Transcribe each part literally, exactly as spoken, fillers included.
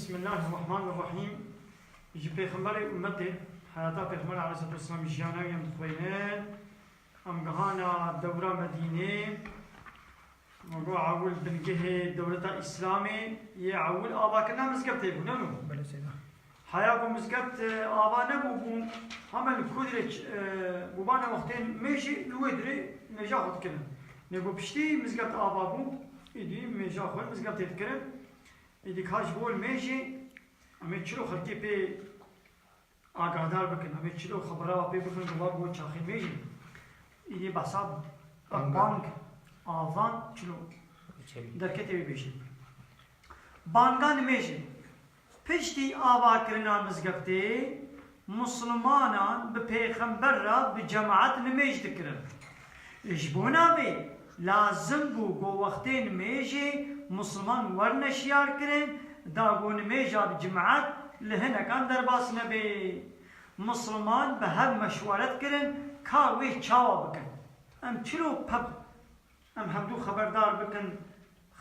Bismillahirrahmanirrahim. Ji Pêxemberê ummetê, heyata Pêxember aleyhissalatu vesselam jiyana wî em dixwînin. Em gihana dewra Medînê. Me got ewil bingehê dewleta Îslamê yê ewil avakirina mizgeftê bû, ne no? Belê seyda. Heya ku mizgeft, e, ava nebûbû, heme li ku dirê ç-, e, bûbane wextên mêjê li wê dirê mêja xwe dikirin. Lê ku piştî mizgeft ava bû, îdî mêja xwe li mizgeftê dikirin. Îdî ka ji bo li mêjê, em ê çilo xelkê pê agahdar bikin, em ê çilo xebera pê bixin, ku va bo çaxê mêjê. Îdî behsa Banga. Bang, azan, çilo. Çelî. Derketê wê bêjin. Banga nimêjê. Piştî avakirina mizgeftê, Muslimanan bi Pêxember re bi cemaet nimêj dikirin. Ji bona vê lazim bû ku wextê nimêjê Musliman werne şiyar kirin, da ku nimêja bi cemaet li hinekan derbas nebe. Musliman bi hev meşweret kirin ka wê çawa bikin. Em çilo peb Em hevdû xeberdar bikin,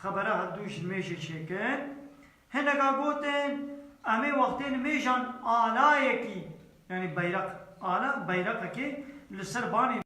xebera hevdû ji nimêjê çêkin. Hineka gotin, em ê wextê nimêjan alayekî, yanî beyraq, ala, beyraqekê li ser banê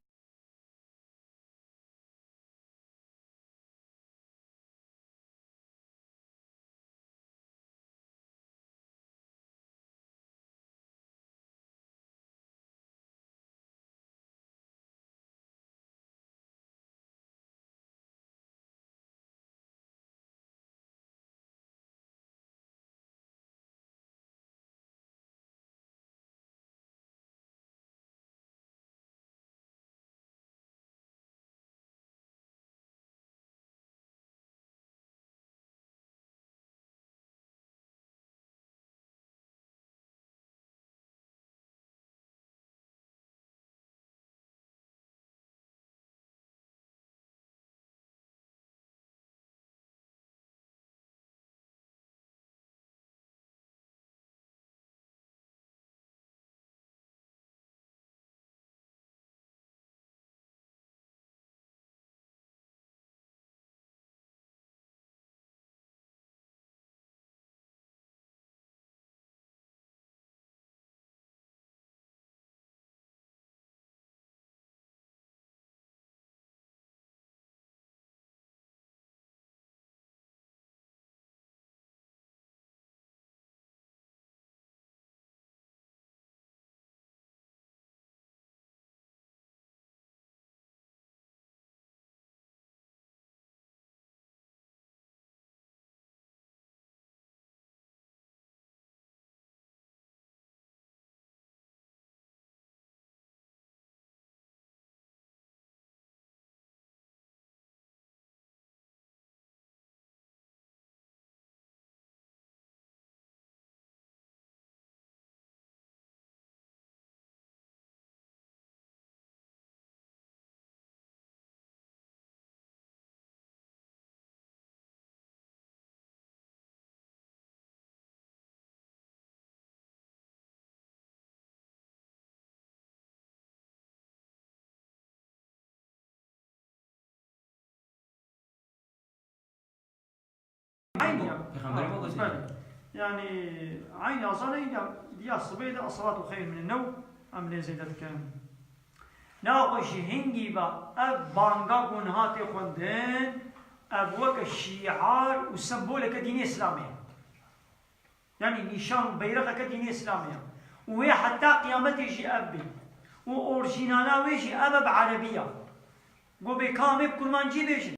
Eynî ya. Pêxemberê Ha, me got. Belê. Yani eynî azan eynî ya. Diya sibê de as-salatu xeyrun minen-nevm, em lê zêde dikin. Naxwe ji hingî ve ev banga ku niha tê xwendin, ev weke şîar û semboleke dînê Îslamê ye. Yanî nîşan û beyrexeke dînê Îslamê ye. Û wê heta qiyametê jî ev bê. Û orjînala wê jî ev e bi erebî ya. Go bê ka em ê bi kurmancî bêjin.